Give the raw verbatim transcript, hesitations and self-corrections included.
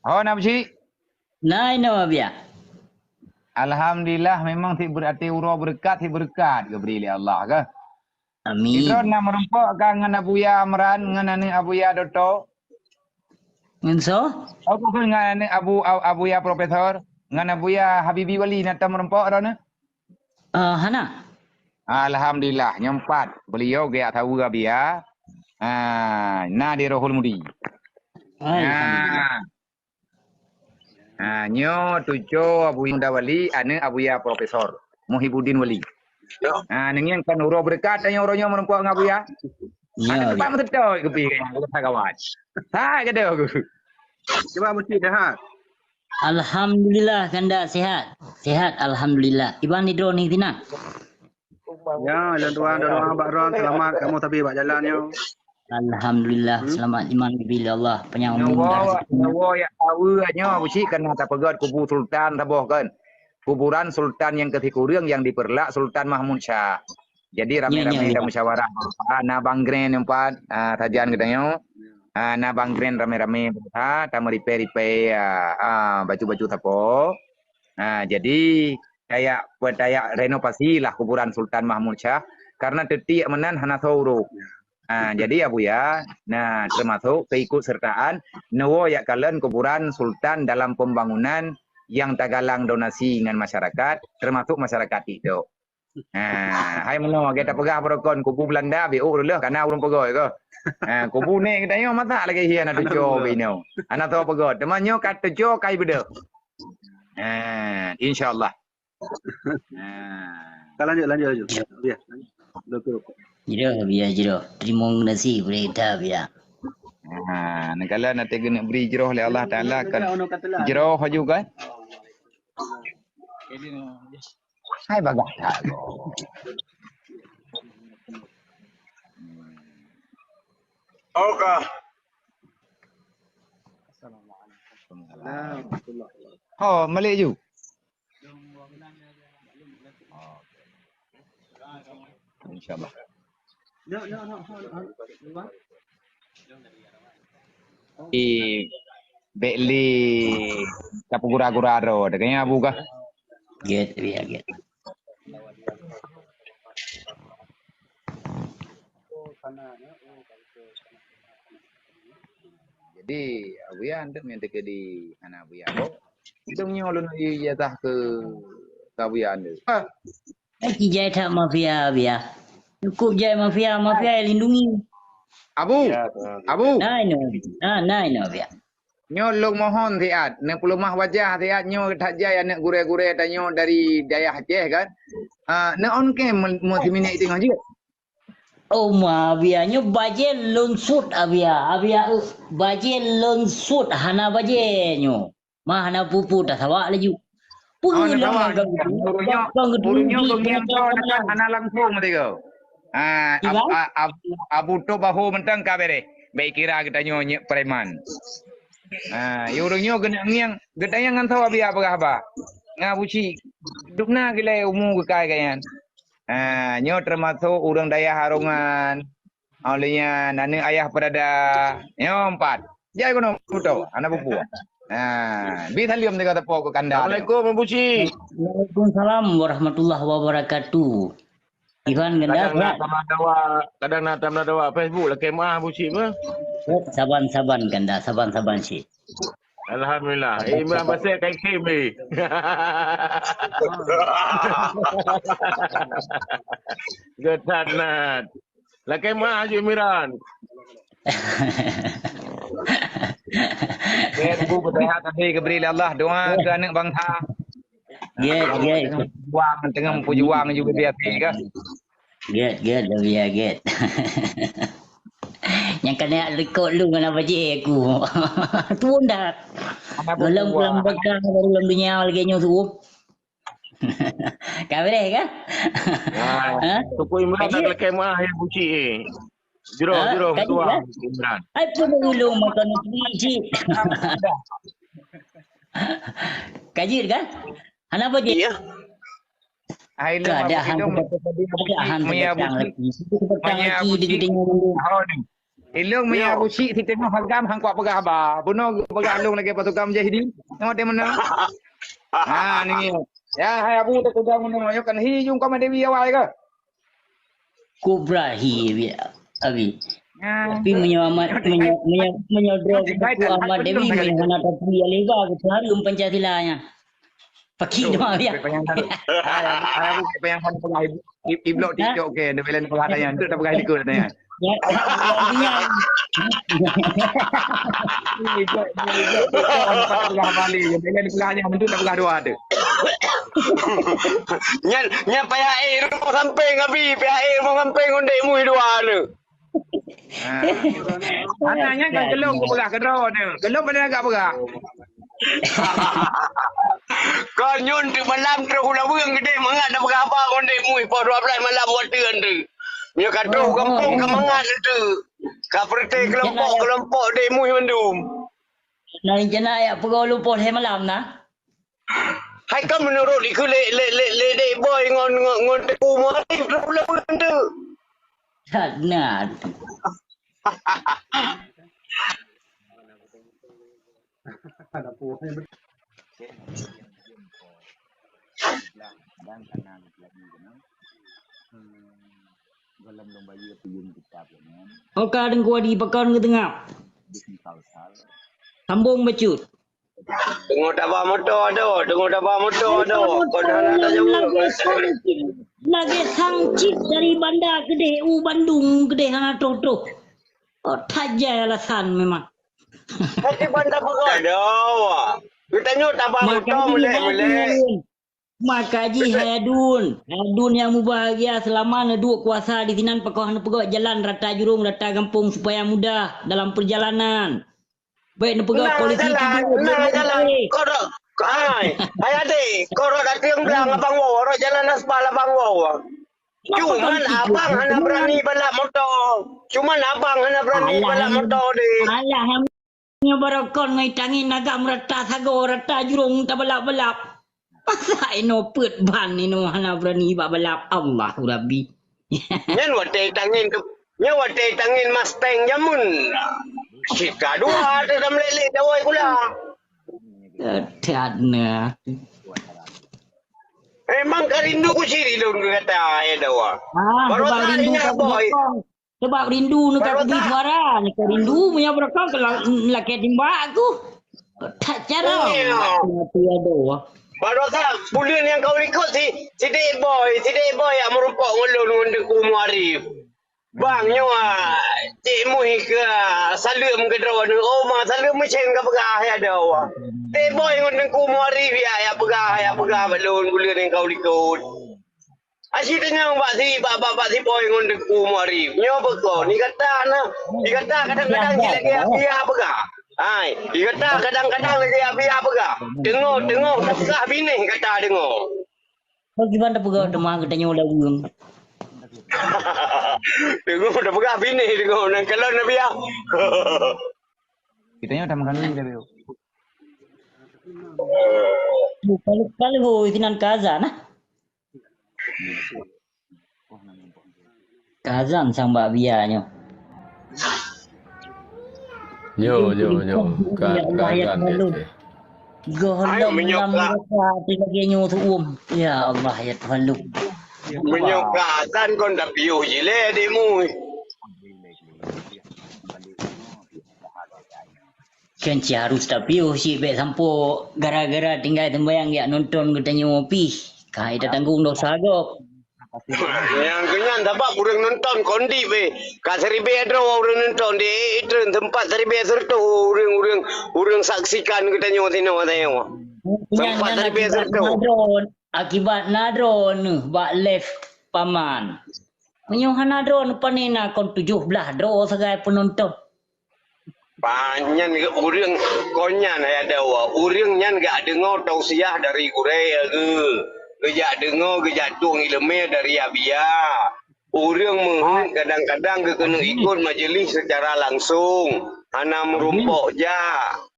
Ho na Abusyik? Na inoe, Abuya. Alhamdulillah, memang sit ber-, até uroe beureukat, sit beureukat geubri lé Allah kah. Amin. Sidroe na meurumpok ka ngon Abuya Amran, ngon aneuk Abuya Doto. Ngon soe? Oh, bukan, ngon aneuk Abu, Abuya Profesor, ngon Abuya Habibi Wali na tom meurumpok droeneuh? Ah, hana. Alhamdulillah, nyoe pat beliau geujak saweue Abuya. Ah, na di Rohul Mudi. Alhamdulillah. Ah. Ha, nyoe cuco Abuya Wali, aneuk Abuya Profesor Muhibuddin Wali. Ha, neungieng kan uroe beureukat tanyoe uroe nyoe meurumpok ngon Abuya. Ya, Aneuk teumpat meuseutôt keupi kaya kawan. Hai gadoh ku. Cuba Abusyik sehat. Alhamdulillah kanda sehat. Sehat alhamdulillah. Iban di droeneuh sinan. Ya, lôn doa, doa bak droen seulamat kamoe sabe bak jalan nyoe. Alhamdulillah, seulamat iman geubri lé Allah. Panyang umur mudah rezeki. Nyoe jak taweue nyoe Abusyik keunan tapeugöt kubu sultan saboh kan. Kuburan sultan nyang keu sikureueng nyang dipeurlak Sultan Mahmud Syah. Jadi ramé-ramé tamusyawarah. Ah, na Bang Gren nyoe pat, ah, sajan geutanyoe. Ah, na Bang Gren ramé-ramé berusaha tameuripèe-ripèe, ah, ah, bacut-bacut sapo. Ha, jadi, tajak, tajak renovasi lah kuburan Sultan Mahmud Syah, karena teutiek meunan hana soe urôh. Ha, jadi Abuya, na termasuk keikutsertaan neuwoe jak kalon kuburan Sultan dalam pembangunan nyang tagalang donasi ngon masyarakat, termasuk masyarakat Tiktok. Ha, hai meunoe, lagèe tapeugah barokon, kubu Belanda, B O reuloh, kana ureueng peugöt ko. Ha, kubu nèk geutanyoe masak lagèe hi hana teucok binoe. Hana soe peugöt. Teuma nyoe ka teucok kai beudôh. Ha, insyaallah. Ha. Ka lanjut, lanjut, lanjut. Ya. Jroh, biya jroh. Terima kasih, berita biya. Ha, neukalon até geuneuk bri jroh lé Allah Taala kan. Jroh juga. Hai bagah that. Oke. Oh, malik ju. InsyaAllah. Di bèk lé tapeugura-gura droe, teuka nyan Abu kah? Gèt, ya, gèt. Jadi, Abuya anteuk nyang teuka di hana Abuya. Dong nyoe lôn ijazah keu, keu Abuya anteuk. Ah. Eh, jai that mafia, Abuya. Cukup jai mafia, mafia lindungi. Abu, Abu. Nah, inoe. Nah, nah, inoe, Abuya. Nyoe lôn mohon siat, neupeuleumah wajah siat nyoe that jai aneuk gurèe-gurèe tanyoe dari dayah Aceh kan. Ah, neu on cam meu-, meusiminek teungoh jeuet. Oh, ma, Abuya nyoe bajèe lôn sut, Abuya. Abuya, eh, bajèe lôn sut hana bajèe nyoe. Ma hana peue-peue tasawak laju. Peue lôn ganggu? Ureueng nyoe geumieng droe hana langsong meuteugah. Ah, Abu Top Baho mantong ka bereh. Bèk kira geutanyoe nyeuk preman. Ah, ureueng nyoe geuneuk ngieng, geutanyoe ngon sawa biya peugah haba. Ngon Abu Syik, dubna gilai umu geukai kaya nyan. Ah, nyoe teumasok ureueng dayah Arongan. Oleh nyan, aneuk ayah peurada. Nyoe empat. Jai keunoe moto, hana peue-peue. Ah, bi saleuem teuka teupok keu kanda. Assalamualaikum, Abu Syik. Waalaikumsalam warahmatullahi wabarakatuh. Ivan ganda. Kadang na tameudawa, kadang na tameudawa Facebook lakèe meuah Abu Syik meuh. Saban-saban ganda, saban-saban Syik. Alhamdulillah. Eh, Imran Pasek kai kim ni. Geutanat. Lakèe meuah Haji Imran. Gèt, Bu, beuteuhat tadi geubri lé Allah doa keu aneuk bansa. Gèt, gèt. Teungoh meupejuang, teungoh meupejuang juga biasa kah? Gèt, gèt, lebih ya, gèt. Nyang keuneuk likot lu ngon Abu Syik aku. Tuwon dah. Belum, belum bekal, baru dalam dunia lagi nyoe tu. Ka bereh kah? Ha? Teungku Imran ada lakèe meuah ya Abu Syik, eh. Jroh, jroh, ketua Imran. Ai pun ulung makan Abu Syik. Ka jeuet kah? Hana Abu Syik? Iya. Hai lu Abu Syik, ada han petang lagi. Petang lagi di gedeng. Ilong meunyo Abu Syik siteungoh agam han kuat peugah haba. Bunoe geupeugah lôn lagèe pasukan mujahidin. Nyoe deh meunan. Ha, ni. Ya, hai Abu, teupeugah meunan. Nyoe kan hi jung kau Ahmad Dewi awai ke? Kubra hi, Abi. Ha. Tapi meunyo Ahmad, meunyo, meunyo, meunyo droe Teungku Ahmad Dewi, meunyo hana tapi aleba, keuhareuem Pancasila nyan. Paki doa dia. Hai, hai, Abu, bayangkan peugah iblok TikTok ke, dia bela peugah tanya, tu dah peugah likot tanya. Ya, iya. Iblok, iblok, iblok, empat peugah Bali, dia bela peugah tanya, tu dah peugah dua tu. Nyan, nyan payah eh, rumah samping, Abi, payah eh, rumah samping, ondek mui dua tu. Ha. Hana nyan kan kelom kupeugah keudroe tu. Kelom pada agak peugah. Kon nyoe teuk malam troh u Laweueng keudeh mangat na peugah haba ngon Dek Mui poh dua belas malam watèe tu. Nyoe ka troh gampông ka mangat tu. Ka peureuté keulompok-keulompok Dek Mui mandum. Na rencana jak peugah u Leupoh lhèe malam na? Hai ka meunurot ikeu lé, lé, lé, lé Dek Boy ngon, ngon, ngon Teungku Muarif lôn, lôn, lôn, tu. That na. Oka Teungku Adi pakon geuteungap. Sambong bacut. Teungoh taba moto tu, teungoh taba moto tu. Kon hana tajaweueb. Lagèe sang cit dari Banda keudeh u Bandung keudeh hana troh-troh. Oh, that jai alasan memang. Hati Banda peugah dah. Geutanyoe taba moto mulai-mulai. Maka jih hai Adun, Adun nyang mubahagia seulama neuduek kuasa di sinan pakoh neupeugöt jalan rata jurông, rata gampông supaya mudah dalam perjalanan. Bèk neupeugöt polisi jalan, tidur, na jalan. Korok, hai, hai adé, korok datang blang abang wo, rot jalan aspal abang wo. Cuman abang hana berani balap moto. Cuman abang hana berani balap moto deh. Alah, Nyoe barokon ngon tangieng agam rata sagoe, rata jurông tabalap-balap. Masa inoe peuet ban inoe hana beurani bak balap, Allahu Rabbi. Nyan watèe tangieng tu, nyan watèe tangieng Mustang jameun. Sika dua teuh lam lélé dawai gula. That na. Memang ka rindu ku siri lôn kata ya dawa. Ah, baru tak rindu ingat boy. Sabab rindu neuka kubi suara, neuka rindu meunyoe beureukat keu la-, lakèe timbak ku. That cara. Iya. Mati adoe. Baroesa buleuen nyang ka likot si, si Dek Boy, si Dek Boy nyang meurumpok ngon lôn ngon Teungku Muarif. Bang nyoe, ah, Cik Muih ka saleuem keu droeneuh. Oh, ma saleuem meucen ka peugah ya adoe. Dek Boy ngon Teungku Muarif ya, ya peugah, ya peugah bak lôn buleuen nyang ka likot. Aci tanyong bak si, bak, bak, bak si Boy ngon Teungku Muarif. Nyoe beuko, ni kata na, ni kata kadang-kadang si lagèe Abia peugah. Hai, ni kata kadang-kadang lagèe Abia peugah. Teungoh, teungoh, peugah binéh kata teungoh. Kau kiban dah peugah teuma geutanyoe laweueng. Teungoh dah peugah binéh teungoh, nang kalon Abia. Geutanyoe dah meuganti dah, Beo. Kalau, kalau sinan kaza nah. Kazan sang bak bia nyoe. Nyo, nyo, nyo. Ka, ya Allah, ya kazan Tuhan. Gohlom lam neraka lagèe nyoe seuuem. Ya Allah, ya Tuhan lu. Meunyoe kazan kon tapiôh jilé adikmu. Kan ci harus tapiôh cit bèk sampoe gara-gara tinggai sembahyang jak nonton geutanyoe pih. Ka hai tatanggong dosa gob. Nyang keunyan sabab ureueng nonton kon dip eh. Ka siribèe droe ureueng nonton di, eh, treun teumpat siribèe sireutôh ureueng, ureueng, ureueng saksikan geutanyoe sinoe tanyoe. Teumpat siribèe sireutôh. Akibat na droeneuh bak live paman. Meunyoe hana droeneuh pane na kon tujoh blaih droe sagai peunonton. Bah, nyan ureueng kon nyan hai adoe, ureueng nyan geujak deungoe tausiah dari gurèe geuh. Geujak deungoe, geujak tueng ileumèe dari Abia. Ureueng meuheuet kadang-kadang geukeuneuk ikot majelis secara langsung, hana meurumpok jak.